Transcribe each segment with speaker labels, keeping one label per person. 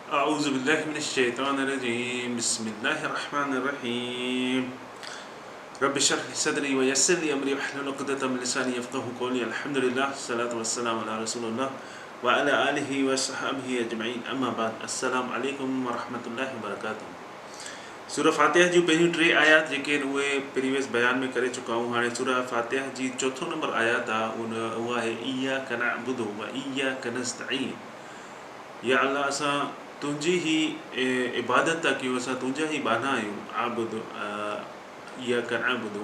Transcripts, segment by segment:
Speaker 1: اعوذ بالله من الشيطان الرجيم بسم الله الرحمن الرحيم رب اشرح لي صدري ويسر لي امري واحلل عقدة من لساني يفقهوا قولي الحمد لله والصلاة والسلام على رسول الله وعلى آله وصحبه اجمعين اما بعد السلام عليڪم ورحمة الله وبرڪاته سورة فاتحه جون پهريون ٽي آيات جيڪي آهن اهي پريويس بيان ۾ ڪري چڪا آهيون هاڻي سورة فاتحه جي چوٿون نمبر آيات آهي ان اها آهي اياڪ نعبد و اياڪ نستعين يا الله اسان تنهنجي ئي عبادت ٿا ڪيون اسان تنهنجا ئي ٻانها آهيون عبد اياڪ نعبد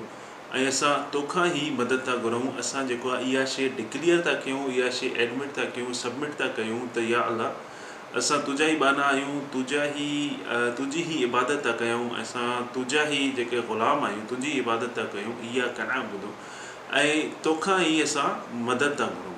Speaker 1: ۽ اسان توکان ئي مدد ٿا گهرون اسان جيڪو آهي اها شيء ڊڪليئر ٿا ڪيون اها شيء ايڊمٽ ٿا ڪيون سبمٽ ٿا ڪيون ته يا الله اسان تنهنجا ئي ٻانها آهيون تنهنجا ئي تنهنجي ئي عبادت ٿا ڪيون ۽ اسان تنهنجا ئي جيڪي غلام آهيون تنهنجي ئي عبادت ٿا ڪيون اياڪ نعبد ۽ توکان ئي اسان مدد ٿا گهرون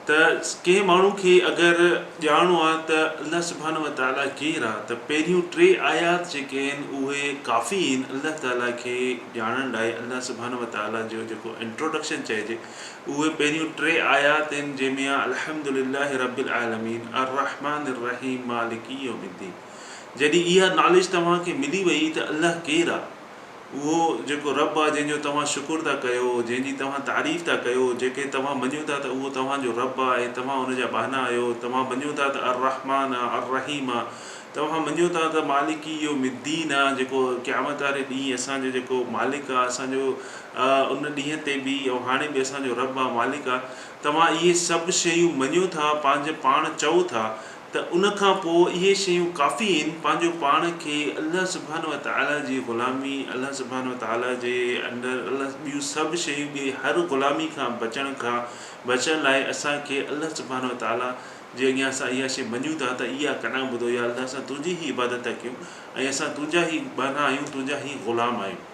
Speaker 1: ته ڪنهن ماڻهو کي اگر ڄاڻڻو آهي ته الله سبحانه وتعاليٰ ڪير آهي ته پهريون ٽي آيات جيڪي آهن اهي ڪافي آهن الله تعاليٰ کي ڄاڻڻ لاء الله سبحانه وتعاليٰ جو جيڪو انٽروڊڪشن چئجي اهي پهريون ٽي آيات آهن جنهن ۾ آهي الحمد لله رب العالمين الرحمٰن الرحيم مالڪ يوم الدين جڏهن اها ناليج توهان کي ملي وئي ته الله ڪير آهي اهو جيڪو رب آهي جنهن جو توهان شڪر ٿا ڪيو، جنهن جي توهان تعريف ٿا ڪيو، جيڪي توهان مڃيو ٿا ته اهو توهان جو رب آهي ۽ توهان ان جا ٻانها آهيو، توهان مڃيو ٿا ته الرحمٰن آهي، الرحيم آهي، توهان مڃيو ٿا ته مالڪ يوم الدين آهي، جيڪو قيامت واري ڏينهن اسان جو جيڪو مالڪ آهي، اسان جو ان ڏينهن تي به ۽ هاڻي به اسان جو رب آهي، مالڪ آهي، توهان اهي سڀ شيون مڃيو ٿا، پنهنجي پاڻ چئو ٿا ته ان کان پوء اهي شيون ڪافي آهن پنهنجو پاڻ کي الله سبحانه وتعاليٰ جي غلامي، الله سبحانه وتعاليٰ جي انڊر الله ٻيون سڀ شيون ٻي هر غلامي کان بچڻ کان بچڻ لاء اسان کي الله سبحانه وتعاليٰ جي اڳيان اسان اها شيء مڃون ٿا ته اياڪ نعبد يا الله اسان تنهنجي ئي عبادت ٿا ڪيون ۽ اسان تنهنجا ئي ٻانها آهيون تنهنجا ئي غلام آهيون.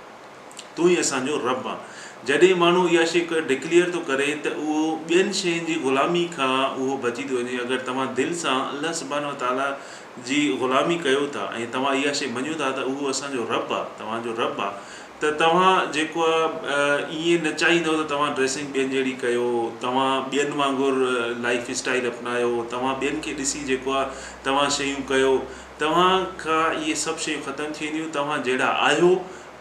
Speaker 1: تون ئي اسان جو رب آن. جڏهن ماڻهو اها شيء ڊڪليئر ٿو ڪري ته اهو ٻين شين جي غلامي کان اهو بچي ٿو وڃي. اگر توهان دل سان الله سبحانه وتعاليٰ جي غلامي ڪيو ٿا ۽ توهان اها شيء مڃيو ٿا ته اهو اسان جو رب آ، توهان جو رب آ ته توهان جيڪو آ ائين نه چاهيندؤ ته توهان ڊريسنگ ٻين جهڙي ڪيو، توهان ٻين وانگر لائيف اسٽائيل اپنايو، توهان ٻين کي ڏسي جيڪو آ توهان شيون ڪيو. توهان کان اهي سڀ شيون ختم ٿي وينديون، توهان جهڙا آهيو،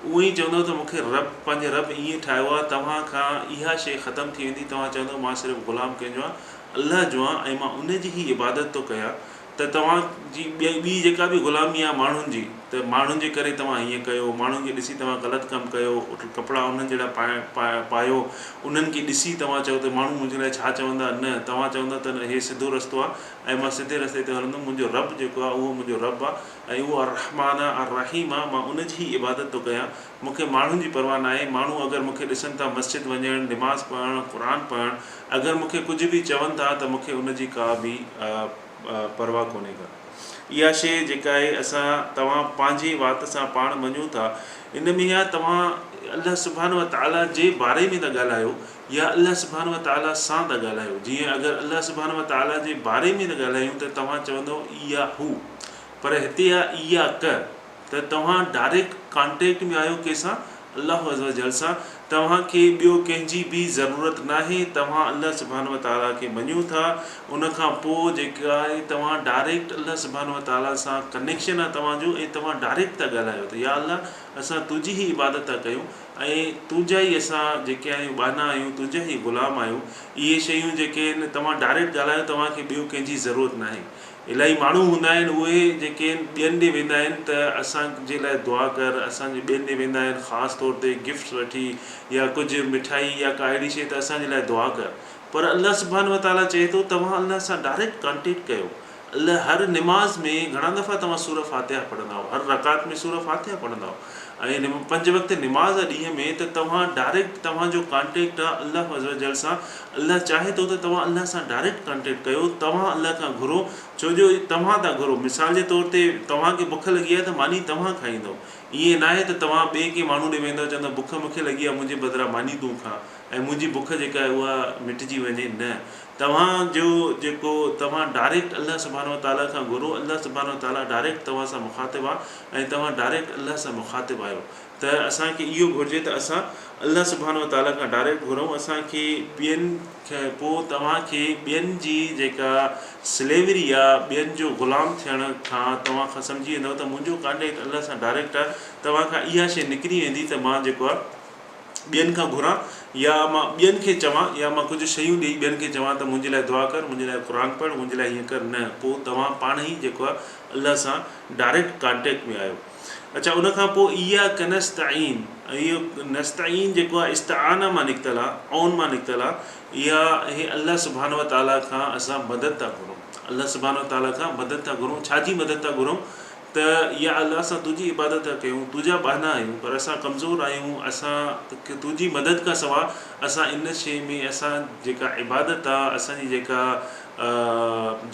Speaker 1: اونئن ئي چوندؤ ته مون کي رب، پنهنجي رب ائين ٺاهيو آهي، توهان کان اها شيء ختم ٿي ويندي، توهان چوندؤ مان صرف غلام ڪنهن جو آهيان؟ الله جو آهيان ۽ مان ان جي ئي عبادت ٿو ڪيان، ته توهان جي ٻي جيڪا به غلامي آهي ماڻهن جي، ته ماڻهن جي ڪري توهان هيئن ڪيو، ماڻهن کي ڏسي توهان غلط ڪم ڪيو، ڪپڙا انهن جهڙا پايو، انهن کي ڏسي توهان چئو ته ماڻهو منهنجي لاء ڇا چوندا، نه، توهان چوندؤ ته نه هي سڌو رستو آهي، ۽ مان سڌي رستي تي هلندم، منهنجو رب جيڪو آهي اهو منهنجو رب آهي ۽ اهو الرحمٰن آهي الرحيم آهي، مان ان جي ئي عبادت ٿو ڪيان، مون کي ماڻهن جي پرواهه ناهي، ماڻهو اگر مون کي ڏسن ٿا مسجد وڃڻ، نماز پڙهڻ، قرآن پڙهڻ، اگر مون کي ڪجهه به چون ٿا ته مون کي ان جي ڪا به پرواهه ڪونهي ڪا. اها شيء جيڪا آهي اسان توهان پنهنجي وات سان پاڻ مڃون ٿا، ان ۾ يا توهان الله سبحانه وتعاليٰ جي باري ۾ ٿا ڳالهايو يا الله سبحانه وتعاليٰ سان ٿا ڳالهايو، جيئن اگر الله سبحانه وتعاليٰ جي باري ۾ ٿا ڳالهايون ته توهان چوندؤ اياهو پر هتي آ اياڪ ته توهان ڊائريڪٽ ڪانٽيڪٽ ۾ آهيو ڪنهن سان؟ الله عزوجل سان، توهان کي ٻيو ڪنهن جي به ضرورت ناهي، توهان الله سبحانه وتعاليٰ کي مڃيو ٿا، ان کان پوء جيڪا آهي توهان ڊائريڪٽ الله سبحانه وتعاليٰ سان ڪنيڪشن آ توهان جو ۽ توهان ڊائريڪٽ ٿا ڳالهايو ته يا الله اسان تنهنجي ئي عبادت ٿا ڪيون ۽ تنهنجا ئي اسان جيڪي آهيون ٻانها آهيون، تنهنجا ئي غلام آهيون. اهي شيون جيڪي آهن توهان ڊائريڪٽ ڳالهايو توهان کي ٻيو ڪنهن جي ضرورت ناهي. الاهي ماڻهو هوندا آهن اهي جيڪي آهن ٻين ڏي ويندا آهن ته اسان جي لاء دعا ڪر، اسان جي ٻين ڏي ويندا آهن خاص طور تي گفٽس وٺي يا ڪجهه مٺائي يا ڪا اهڙي شيء ته اسان جي لاء دعا ڪر. پر الله سبحانه وتعاليٰ چئي ٿو توهان الله سان ڊائريڪٽ ڪانٽيڪٽ ڪيو. الله هر نماز ۾ گهڻا دفعا توهان سوره فاتحه پڙهندا آهيو هر رڪعت ۾ سوره فاتحه پڙهندا آهيو ۽ پنج وقت نماز آهي ڏينهن ۾ ته توهان ڊائريڪٽ توهان جو ڪانٽيڪٽ آهي الله عزوجل سان الله چاهي ٿو ته توهان الله سان ڊائريڪٽ ڪانٽيڪٽ ڪيو توهان الله کان گهرو ڇو جو توهان ٿا گهرو مثال جي طور تي توهان کي بک لڳي آهي ته ماني توهان کائيندو ائين ناهي ته توهان ٻئي ڪنهن ماڻهو ڏي ويندو چوندو بک مونکي لڳي آهي منهنجي بدران ماني تون کاء ۽ منهنجي بک جيڪا آهي اها مٽجي وڃي نه توهان جو جيڪو توهان ڊائريڪٽ الله سبحانه وتعاليٰ کان گهرو الله سبحانه وتعاليٰ ڊائريڪٽ توهان سان مخاطب آهي ۽ توهان ڊائريڪٽ الله سان مخاطب آهيو ته اسان کي اهو گهرجي ته اسان الله سبحانه وتعاليٰ کان ڊائريڪٽ گهرون اسان کي ٻين پوء توهان کي ٻين جي جيڪا سليوري آ، ٻين جو غلام ٿيڻ کان توهان کان سمجهي ويندؤ ته منهنجو ڪانٽيڪٽ الله سان ڊائريڪٽ آ، توهان کان اها شيء نڪري ويندي ته مان جيڪو آ ٻين کان گهران يا مان ٻين کي چوان يا مان ڪجهه شيون ڏيئي ٻين کي چوان ته منهنجي لاء دعا ڪر، منهنجي لاء قرآن پڙهه، منهنجي لاء هيئن ڪر، نه پوء توهان پاڻ ئي جيڪو آ الله سان ڊائريڪٽ ڪانٽيڪٽ ۾ آهيو. اڇا ان کان پوء اياڪ نستعين اهو نستعين جيڪو آهي استعانه مان نڪتل آهي عون مان نڪتل آهي اها هي الله سبحانه وتعاليٰ کان اسان مدد ٿا گهرون الله سبحانه وتعاليٰ کان مدد ٿا گهرون ڇا جي مدد ٿا گهرون ته يا الله اسان تنهنجي عبادت ٿا ڪيون تنهنجا ٻانها آهيون پر اسان ڪمزور آهيون اسان تنهنجي مدد کان سوا اسان ان شيء ۾ اسان جيڪا عبادت آهي اسان جي جيڪا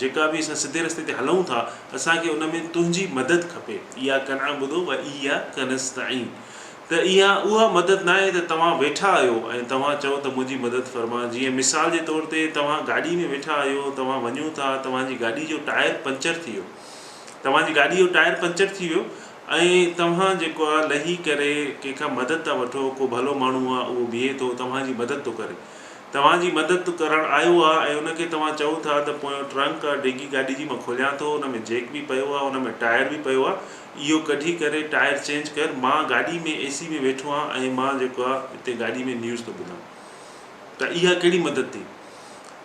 Speaker 1: جيڪا به اسان سڌي رستي تي هلون ٿا اسان کي ان ۾ تنهنجي مدد کپي اياڪ نعبد و اياڪ نستعين ته اها اها مدد ناهي ته توهان ويٺا آهيو ۽ توهان چئو ته منهنجي مدد فرما جيئن مثال جي طور تي توهان گاڏي ۾ ويٺا آهيو توهان وڃو ٿا توهان جي گاڏي جو ٽائر پنچر ٿي ويو توهان جي گاڏي جو ٽائر پنچر ٿي ويو ۽ توهان جيڪو آهي لهي ڪري ڪنهن کان مدد ٿا وٺو ڪو ڀلو ماڻهو آهي اهو بيهي ٿو توهان جي مدد ٿو ڪري توهان جي مدد ڪرڻ آيو آ ۽ ان کي توهان چئو ٿا ته پويون ٽرنڪ آ ڊگهي گاڏي جي مان کوليان ٿو ان ۾ جيڪ به پيو آ ان ۾ ٽائر به پيو آ اهو ڪڍي ڪري ٽائر چينج ڪر مان گاڏي ۾ اي سي ۾ ويٺو آن ۽ مان جيڪو آ هتي گاڏي ۾ نيوز ٿو ٻڌان ته اها ڪهڙي مدد ٿي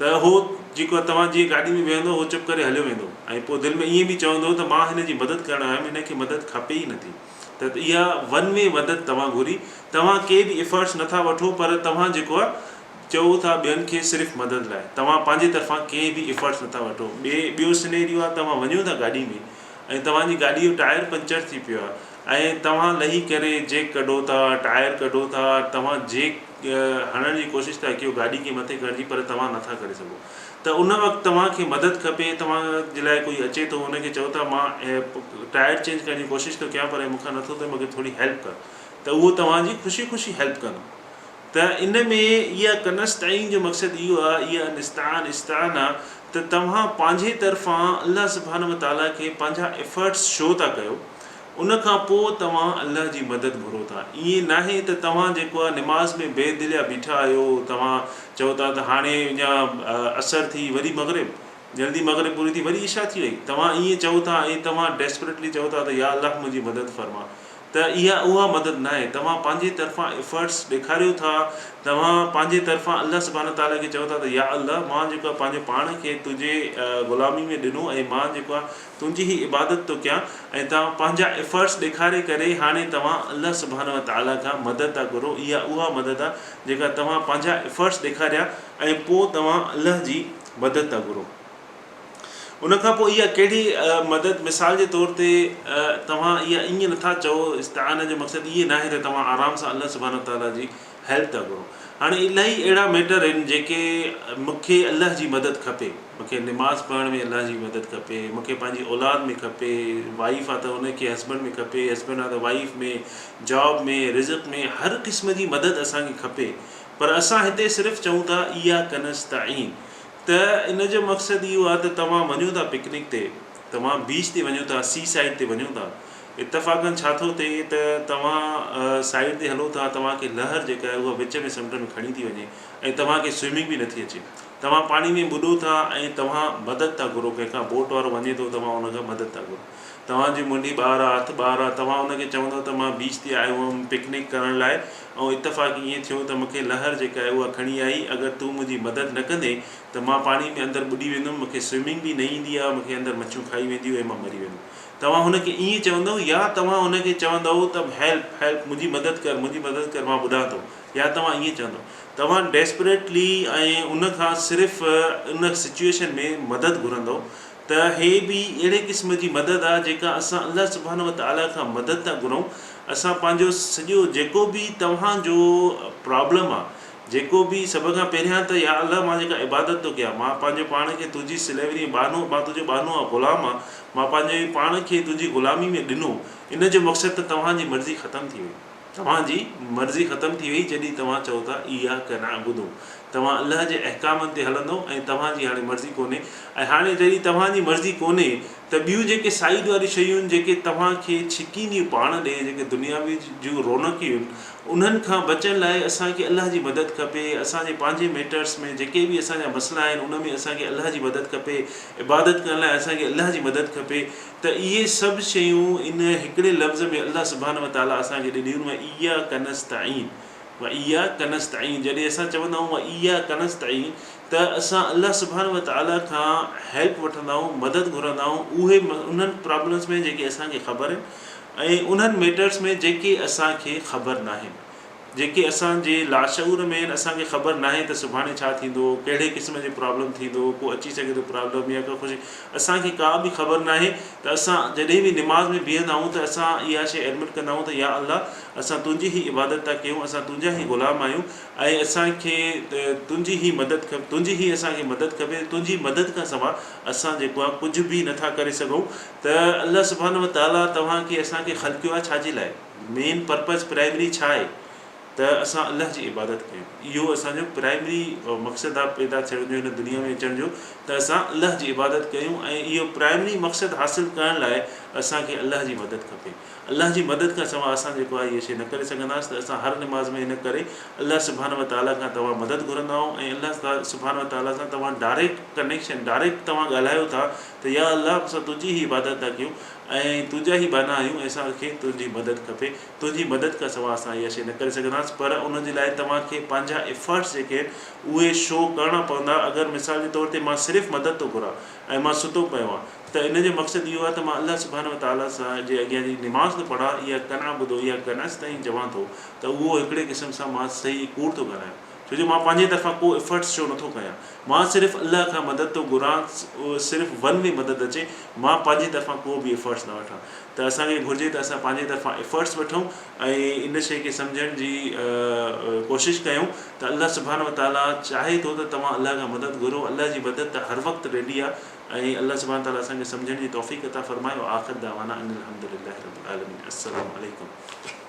Speaker 1: ته هو جيڪو آ توهان جيئن گاڏي ۾ ويهندو هو چپ ڪري هليو ويندو ۽ پوء دل ۾ ائين به چوندو ته مان هن جي مدد ڪرڻ آيم هن کي مدد کپي ئي نٿي. ته اها ون وي مدد توهان گهري، توهان ڪي به ايفرٽس نٿا وٺو پر توهان جيڪو آهي چئو ٿا ٻين کي صرف مدد لاء توهان پنهنجي طرفان ڪي به ايفرٽس نٿا وٺو. ٻي ٻيو سنيريو آهي توهان وڃو ٿا گاڏي ۾ ۽ توهان جي گاڏي جو ٽائر پنچر ٿي پيو آهي ۽ توهان لهي ڪري جيڪ ڪڍو ٿا ٽائر ڪڍو ٿا توهان جيڪ هڻڻ جي ڪوشش ٿا ڪيو گاڏي کي مٿي ڪرڻ جي پر توهان نٿا ڪري سگهو. ته ان وقت توهان کي مدد کپي، توهان جي لاء ڪوئي اچي ٿو ان کي چئو ٿا مان ٽائر چينج ڪرڻ جي ڪوشش ٿو ڪيان پر مون کان نٿو ٿئي مون کي ٿوري هيلپ ڪر ته اهو توهان جي خوشي خوشي هيلپ ڪندو ته ان ۾ اها ڪنستعين جو مقصد اهو آهي اها نستعان استعانه ته توهان پنهنجي طرفان الله سبحانه وتعاليٰ کي پنهنجا افرٽس شو ٿا ڪيو ان کان پوء توهان الله جي مدد گهرو ٿا. ائين ناهي ته توهان جيڪو آهي نماز ۾ بي دليا بيٺا آهيو، توهان چئو ٿا ته هاڻي اڃا عصر ٿي وري مغرب، جلدي مغرب پوري ٿي وري عشاء ٿي وئي، توهان ائين چئو ٿا ۽ توهان Desperately چئو ٿا ته يا الله منهنجي مدد فرما ته اها اها مدد ناهي، توهان پنهنجي طرفان Efforts ڏيکاريو ٿا، توهان پنهنجي طرفان الله سبحانه وتعاليٰ کي چئو ٿا ته يا الله مان جيڪو آهي پنهنجو پاڻ کي تنهنجي غلامي ۾ ڏنو ۽ مان جيڪو آهي تنهنجي هي عبادت ٿو ڪيان ۽ توهان پنهنجا Efforts ڏيکاري ڪري هاڻي توهان الله سبحانه وتعاليٰ کان مدد ٿا گهرو اها اها مدد آهي جيڪا توهان پنهنجا Efforts ڏيکاريا ۽ پوء توهان الله جي مدد ٿا گهرو ان کان پوء اها ڪهڙي مدد مثال جي طور تي توهان اها ائين نٿا چئو استعانه جو مقصد اهي ناهي ته توهان آرام سان الله سبحانه وتعاليٰ جي هيلپ ٿا گهرو. هاڻي الاهي اهڙا ميٽر آهن جيڪي مون کي الله جي مدد کپي، مون کي نماز پڙهڻ ۾ الله جي مدد کپي، مون کي پنهنجي اولاد ۾ کپي، وائيف آ ته ان کي هسبنڊ ۾ کپي، هسبنڊ آ ته وائيف ۾، جاب ۾، رزق ۾، هر قسم جي مدد اسان کي کپي پر اسان هتي صرف چئون ٿا اياڪ نستعين ته ان جو مقصد اهو آ ته توهان وڃو ٿا پڪنڪ تي، توهان بيچ تي وڃو ٿا، سي سائيڊ تي وڃو ٿا اتفاقاً ڇا ٿو ٿئي ته توهان سائيڊ تي هلو ٿا توهان کي لهر جيڪا آهي اها وچ ۾ سمنڊ ۾ کڻي ٿي وڃي ۽ توهان کي سوئمنگ به نٿي اچي توهان پاڻي ۾ ٻڏو ٿا ۽ توهان مدد ٿا گهرو ڪنهن کان بوٽ وارو وڃي ٿو توهان ان کان مدد ٿا گهرو توهان جي منڍي ٻار آ هٿ ٻار آ توهان ان کي چوندو ته مان بيچ تي آيو هئم پڪنڪ ڪرڻ لاء ۽ اتفاق ائين ٿيو ته مون کي لهر جيڪا آهي اها کڻي آئي اگر تون منهنجي مدد نه ڪندين ته مان پاڻي ۾ اندر ٻڏي ويندم مون کي سوئمنگ به نه ايندي آ مون کي اندر مڇيون کائي وينديون ۽ مان مري ويندم توهان هن کي ائين چوندؤ يا توهان هن کي چوندؤ ته هيلپ، هيلپ، منهنجي مدد ڪر، منهنجي مدد ڪر، مان ٻڏان ٿو يا توهان ائين چوندؤ. توهان Desperately ۽ ان کان صرف ان سچوئيشن ۾ مدد گهرندؤ ته هي به اهڙي قسم جي مدد آ جيڪا اسان الله سبحانه وتعاليٰ کان مدد ٿا گهرون. اسان پنهنجو سڄو جيڪو به توهان جو پرابلم آ جيڪو به سڀ کان پهريان ته يا الله مان جيڪا عبادت ٿو ڪيان مان پنهنجو پاڻ کي تنهنجي سليوري ۾ ٻانهو مان تنهنجو ٻانهو آهيان غلام آهيان مان پنهنجي پاڻ کي تنهنجي غلامي ۾ ڏنو ان جو مقصد ته توهان جي مرضي ختم ٿي وئي توهان جي مرضي ختم ٿي وئي جڏهن توهان چئو ٿا اياڪ نعبد توهان الله جي احڪامن تي هلندؤ ۽ توهان جي هاڻي مرضي ڪونهي ۽ هاڻي جڏهن توهان جي مرضي ڪونهي ته ٻيون جيڪي سائيڊ واريون شيون آهن جيڪي توهان کي ڇڪينديون پاڻ ڏي جيڪي دنياوي جون رونقيون آهن انهن کان بچڻ لاء اسان کي الله جي مدد کپي اسان جي پنهنجي ميٽرس ۾ جيڪي به اسان جا مسئلا آهن ان ۾ اسان کي الله جي مدد کپي عبادت ڪرڻ لاء اسان کي الله جي مدد کپي ته اهي سڀ شيون ان هڪڙي لفظ ۾ الله سبحانه وتعاليٰ اسان کي ڏنيون واياک نستعين واياک نستعين جڏهن اسان چوندا آهيون واياک نستعين ته اسان الله سبحانه وتعاليٰ کان هيلپ وٺندا آهيون مدد گهرندا آهيون اهي انهن پرابلمس ۾ جيڪي اسان کي خبر آهن ۽ انهن ميٽرس ۾ جيڪي اسان کي خبر ناهن جيڪي اسان جي لاشعور ۾ آهن اسان کي خبر ناهي ته سڀاڻي ڇا ٿيندو ڪهڙي قسم جي پرابلم ٿيندو ڪو اچي سگهي ٿو پرابلم يا ڪا خوشي اسان کي ڪا به خبر ناهي ته اسان جڏهن به نماز ۾ بيهندا آهيون ته اسان اها شيء ايڊمٽ ڪندا آهيون ته يا الله اسان تنهنجي ئي عبادت ٿا ڪيون اسان تنهنجا ئي غلام آهيون ۽ اسان کي تنهنجي ئي مدد کپي تنهنجي ئي اسان کي مدد کپي تنهنجي مدد کان سواء اسان جيڪو آهي ڪجهه به نٿا ڪري سگهون ته الله سبحانه وتعاليٰ توهان کي اسان کي خلقيو آهي ڇا جي لاء مين پرپز پرائمري ڇا آهي ته اسان الله جي عبادت ڪيون اهو اسان جو پرائمري مقصد آهي پيدا ٿيڻ جو هن دنيا ۾ اچڻ جو ته اسان الله جي عبادت ڪيون ۽ اهو پرائمري مقصد حاصل ڪرڻ لاء اسان کي الله جي مدد کپي الله جي مدد کان سواء اسان جيڪو آهي اها شيء نه ڪري سگهنداسين ته اسان هر نماز ۾ ان ڪري الله سبحانه وتعاليٰ کان توهان مدد گهرندا آهيو ۽ الله سبحانه وتعاليٰ سان توهان ڊائريڪٽ ڪنيڪشن ڊائريڪٽ توهان ڳالهايو ٿا ته يا الله اسان تنهنجي ئي عبادت ٿا ڪيون ۽ تنهنجا ئي ٻانها آهيون ۽ اسان کي تنهنجي مدد کپي تنهنجي مدد کان سواء اسان اها شيء نه ڪري سگهنداسين پر ان جي لاء توهان کي پنهنجا ايفرٽس جيڪي آهن اهي شو ڪرڻا پوندا اگر مثال جي طور تي مان صرف مدد ٿو گهران ۽ مان ستو پيو آهيان ته ان جو مقصد اهو آهي ته مان الله سبحانه وتعاليٰ سان جي اڳيان جي نماز ٿو پڙهان اها ڪنعبد اها ڪنستعين چوان ٿو ته اهو هڪڙي قسم سان مان صحيح ڪوڙ ٿو ڳالهايان ڇو جو مان پنهنجي طرفان ڪو افرٽس شو نٿو ڪيان مان صرف الله کان مدد ٿو گهران صرف ون وي مدد اچي مان پنهنجي طرفان ڪو به افرٽس نه وٺان ته اسان کي گهرجي ته اسان پنهنجي طرفان افرٽس وٺون ۽ ان شيء کي سمجهڻ جي ڪوشش ڪيون ته الله سبحانه وتعاليٰ چاهي ٿو ته توهان الله کان مدد گهرو الله جي مدد ته هر وقت ريڊي آهي ۽ الله سبحانه وتعاليٰ اسان کي سمجهڻ جي توفيق عطا فرمائي واخر دعوانا ان الحمد لله رب العالمين السلام عليڪم.